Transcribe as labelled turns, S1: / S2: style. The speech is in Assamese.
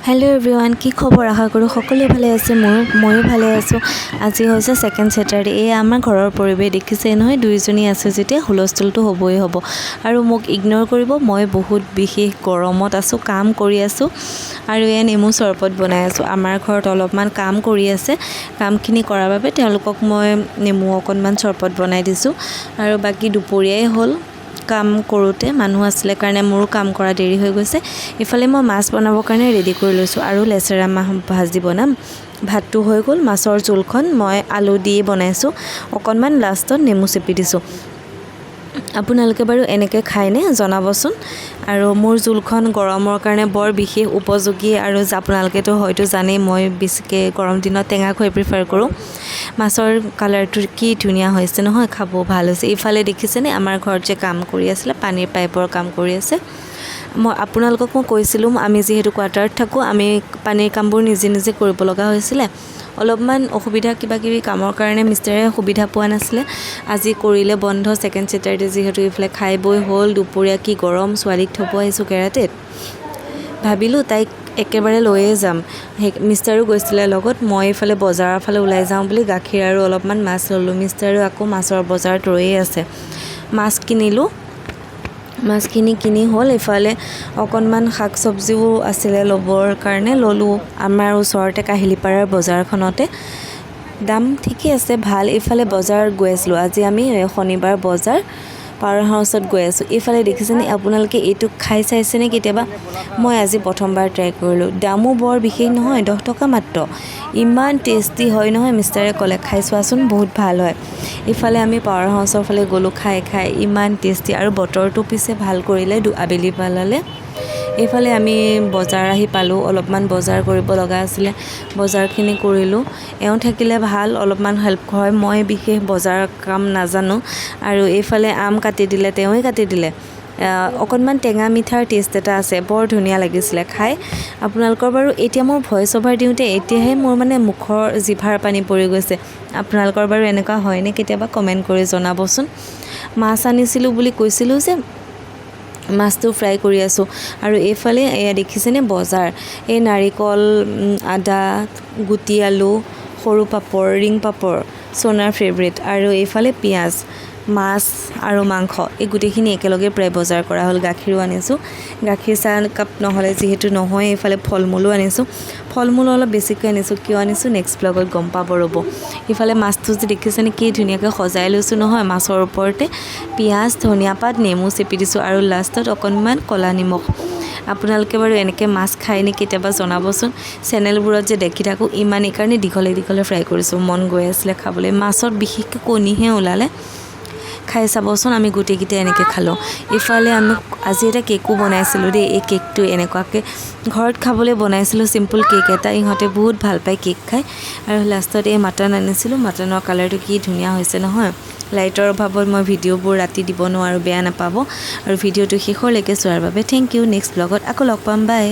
S1: হেল্ল' এভৰিৱান, কি খবৰ? আশা কৰোঁ সকলোৱে ভালে আছে। ময়ো ভালে আছোঁ। আজি হৈছে ছেকেণ্ড ছেটাৰডে। এই আমাৰ ঘৰৰ পৰিৱেশ দেখিছে নহয়, দুইজনী আছে যেতিয়া হুলস্থুলটো হ'বই হ'ব। আৰু মোক ইগন'ৰ কৰিব, মই বহুত বিশেষ গৰমত আছোঁ, কাম কৰি আছোঁ। আৰু এয়া নেমু চৰবত বনাই আছোঁ। আমাৰ ঘৰত অলপমান কাম কৰি আছে, কামখিনি কৰাৰ বাবে তেওঁলোকক মই নেমু অকণমান চৰবত বনাই দিছোঁ। আৰু বাকী দুপৰীয়াই হ'ল, কাম কৰোঁতে মানুহ আছিলে কাৰণে মোৰো কাম কৰা দেৰি হৈ গৈছে। ইফালে মই মাছ বনাবৰ কাৰণে ৰেডি কৰি লৈছোঁ আৰু লেচেৰা মাহ ভাজি বনাম। ভাতটো হৈ গ'ল। মাছৰ জোলখন মই আলু দি বনাইছোঁ, অকণমান লাষ্টত নেমু চেপি দিছোঁ। আপোনালোকে বাৰু এনেকৈ খায়নে, জনাবচোন। আৰু মোৰ জোলখন গৰমৰ কাৰণে বৰ বিশেষ উপযোগী। আৰু আপোনালোকেতো হয়তো জানেই, মই বেছিকৈ গৰম দিনত টেঙা খুৱাই প্ৰিফাৰ কৰোঁ। মাছৰ কালাৰটো কি ধুনীয়া হৈছে নহয়, খাব ভাল হৈছে। ইফালে দেখিছেনে, আমাৰ ঘৰত যে কাম কৰি আছিলে, পানীৰ পাইপৰ কাম কৰি আছে। মই আপোনালোকক মই কৈছিলোঁ, আমি যিহেতু কোৱাৰ্টাৰত থাকোঁ, আমি পানীৰ কামবোৰ নিজে নিজে কৰিব লগা হৈছিলে। অলপমান অসুবিধা, কিবা কিবি কামৰ কাৰণে মিষ্টাৰে সুবিধা পোৱা নাছিলে। আজি কৰিলে, বন্ধ ছেকেণ্ড ছেটাৰডে যিহেতু। এইফালে খাই বৈ হ'ল। দুপৰীয়া কি গৰম, ছোৱালীক থ'ব আহিছোঁ কেৰাটেত। ভাবিলোঁ তাইক একেবাৰে লৈয়ে যাম। সেই মিষ্টাৰো গৈছিলে লগত। মই এইফালে বজাৰৰ ফালে ওলাই যাওঁ বুলি গাখীৰ আৰু অলপমান মাছ ল'লোঁ। মিষ্টাৰো আকৌ মাছৰ বজাৰত ৰৈয়ে আছে। মাছ কিনিলোঁ। মাছখিনি কিনি হ'ল। ইফালে অকণমান শাক চব্জিও আছিলে ল'বৰ কাৰণে, ল'লোঁ। আমাৰ ওচৰতে কাহিলীপাৰাৰ বজাৰখনতে দাম ঠিকেই আছে, ভাল। এইফালে বজাৰত গৈ আছিলোঁ। আজি আমি শনিবাৰ বজাৰ পাৱাৰ হাউচত গৈ আছোঁ। এইফালে দেখিছেনে আপোনালোকে, এইটো খাই চাইছেনে কেতিয়াবা? মই আজি প্ৰথমবাৰ ট্ৰাই কৰিলোঁ। দামো বৰ বিশেষ নহয়, 10 টকা মাত্ৰ। ইমান টেষ্টি হয় নহয়, মিষ্টাৰে ক'লে খাই চোৱাচোন, বহুত ভাল হয়। ইফালে আমি পাৱাৰ হাউচৰ ফালে গ'লোঁ। খাই খাই ইমান টেষ্টি। আৰু বতৰটো পিছে ভাল কৰিলে আবেলি পালালে। এইফালে আমি বজাৰ আহি পালোঁ। অলপমান বজাৰ কৰিব লগা আছিলে, বজাৰখিনি কৰিলোঁ। এওঁ থাকিলে ভাল, অলপমান হেল্প হয়। মই বিশেষ বজাৰৰ কাম নাজানো। আৰু এইফালে আম কাটি দিলে, তেওঁৱেই কাটি দিলে। অকণমান টেঙা মিঠাৰ টেষ্ট এটা আছে, বৰ ধুনীয়া লাগিছিলে খাই। আপোনালোকৰ বাৰু এতিয়া মোৰ ভইচ অভাৰ দিওঁতে এতিয়াহে মোৰ মানে মুখৰ জিভাৰ পানী পৰি গৈছে। আপোনালোকৰ বাৰু এনেকুৱা হয়নে কেতিয়াবা, কমেণ্ট কৰি জনাবচোন। মাছ আনিছিলোঁ বুলি কৈছিলোঁ যে, মাছটো ফ্ৰাই কৰি আছোঁ। আৰু এইফালে এয়া দেখিছেনে বজাৰ, এই নাৰিকল, আদা, গুটি আলু, সৰু পাপৰ, ৰিং পাপৰ, সোণাৰ ফেভৰেট। আৰু এইফালে পিঁয়াজ, মাছ আৰু মাংস, এই গোটেইখিনি একেলগে প্ৰায় বজাৰ কৰা হ'ল। গাখীৰো আনিছোঁ। গাখীৰ চাহ কাপ নহ'লে যিহেতু নহয়। এইফালে ফল মূলো আনিছোঁ। ফল মূল অলপ বেছিকৈ আনিছোঁ, কিয় আনিছোঁ নেক্সট ব্লগত গম পাব, ৰ'ব। ইফালে মাছটো যে দেখিছেনে, কি ধুনীয়াকৈ সজাই লৈছোঁ নহয়। মাছৰ ওপৰতে পিঁয়াজ, ধনিয়া পাত, নেমু চেপি দিছোঁ আৰু লাষ্টত অকণমান ক'লা নিমখ। আপোনালোকে বাৰু এনেকৈ মাছ খায়নে কেতিয়াবা, জনাবচোন। চেনেলবোৰত যে দেখি থাকোঁ ইমান, এইকাৰণে দীঘলে দীঘলে ফ্ৰাই কৰিছোঁ। মন গৈ আছিলে খাবলৈ। মাছত বিশেষকৈ কণীহে ওলালে। খাই চাবচোন। আমি গোটেইকেইটাই এনেকৈ খালোঁ। ইফালে আমি আজি এটা কেকো বনাইছিলোঁ দেই। এই কেকটো এনেকুৱাকৈ ঘৰত খাবলৈ বনাইছিলোঁ, চিম্পুল কেক এটা। ইহঁতে বহুত ভাল পায় কেক খাই। আৰু লাষ্টত এই মাটন আনিছিলোঁ। মাটনৰ কালাৰটো কি ধুনীয়া হৈছে নহয়। লাইটৰ অভাৱত মই ভিডিঅ'বোৰ ৰাতি দিব নোৱাৰোঁ, বেয়া নাপাব। আৰু ভিডিঅ'টো শেষলৈকে চোৱাৰ বাবে thank U. Next ব্লগত আকৌ লগ পাম, বাই।